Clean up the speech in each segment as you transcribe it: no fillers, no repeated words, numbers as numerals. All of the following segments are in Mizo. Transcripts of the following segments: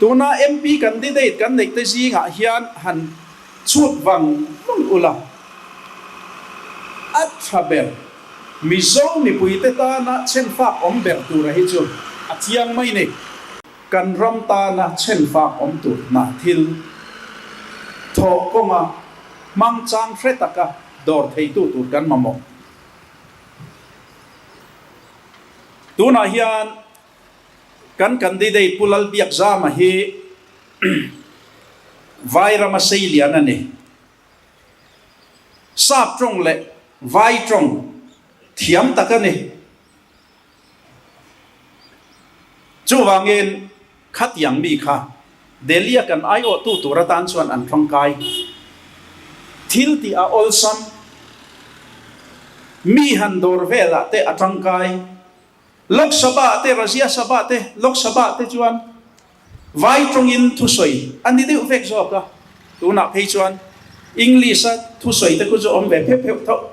Tuna MP candidate kan neih te zingah hian han chhut vang vang ula, a tha ber. Mizo mipuite tana chhenfak awm ber tura hi chu a chiang mai ni. Kan ram tana chhenfak awm tur hna thil thawh kawnga hmangchang hre taka dawr theitu tur kan mamawh. Tunah hian kan candidate Pu Lalbiakzama hi Vai rama seilian a ni. Sap tawng leh Vai tawng thiam tak a ni. Chuvangin khatiang mi kha Delhi-a kan aiawhtu tur atan chuan an tangkai. Thil tih a awlsam. Mi han dawr velah te a tangkai. Lok Sabha te, Rajya Sabha te, Lok Sabha te chuan Vai tawngin thusawi a ni deuh vek zawk a, tunah phei chuan English-a thusawi te khu chu awm ve pheuh pheuh tho.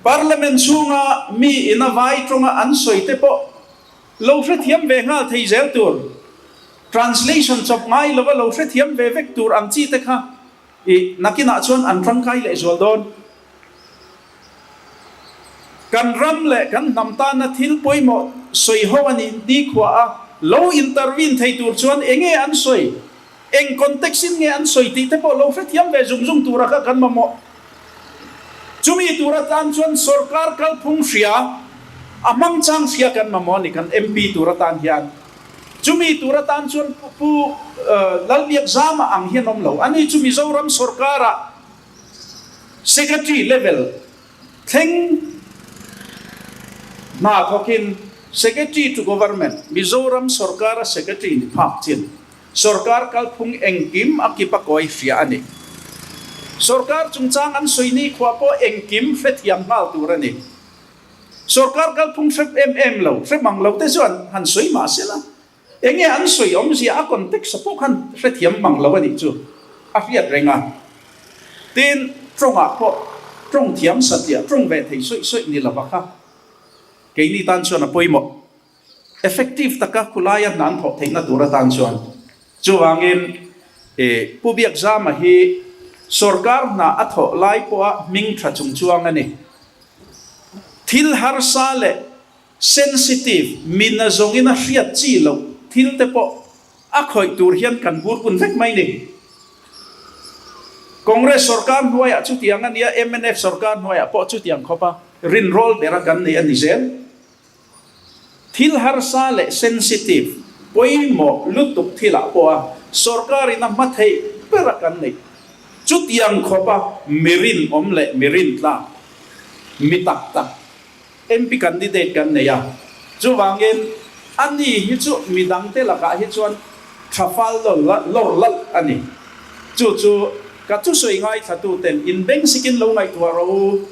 Parliament chhunga mi ina vai tawnga an sawi te pawh lo hrethiam ve nghal thei zel tur, translation chawp ngai lova lo hrethiam ve vek tur ang chi te kha i nakinah chuan an tangkai lehzual dawn. Kan ram leh kan hnam tana thil pawimawh sawi ho a nih nikhua a, lo intervene thei tur chuan enge an sawi, eng context in nge an sawi tih te pawh lo hrethiam ve zung zung tura kha kan mamawh. Chumi tur atan chuan sorkar kalphung hria, a hmangchang hria kan mamawh a ni kan MP tur atan hian. Chumi tur atan chuan Pu Lalbiakzama ang hian awm lo. Ani chu Mizoram sorkara Secretary level thleng hna thawkin Secretary to Government, Mizoram sorkara Secretary ni phak chin sorkar kalphung engkim a kip a kawi hria a ni. Sorkar chungchang an sawi ni khua pawh engkim hrethiam nghal tur a ni. Sorkar kalphung hre em em lo, hre mang lo te chuan han sawi mah sela. Enge an sawi awmzia a context a pawh khan hrethiam mang lo a nih chu a hriat reng a. Tin, tawngah pawh tawng thiam satliah tawng ve thei sawi sawi ni lova kha keini tan chuan a pawimawh. Effective taka khulaia hna an thawh theihna tur atan chuan. Chuvangin Pu Biakzama hi sorkar hna a thawh lai pawha hming tha chung chuang a ni. Thil harsa leh Sensitive, mi na zawngin a hriat chi loh thil te pawh a khawih tur hian kan bur pun vek mai ni. Congress sorkar hnuaiah chutiang a nia, mnf sorkar hnuaiah pawh chutiang khawp a rinrawl bera kan nei a ni zel. Thil harsa leh sensitive, pawimawh lutuk thilah pawh a sorkarin a hma theih bera kan neih chutiang khawp a mi rinawm leh mi rintlak, mi tak tak MP candidate kan nei a, chuvangin a ni hi chu midangte lakah hi chuan tha fal lawr lalh a ni. Chu chu ka thusawi ngaithlatuten inbengsikin lo ngaihtuah rawh u.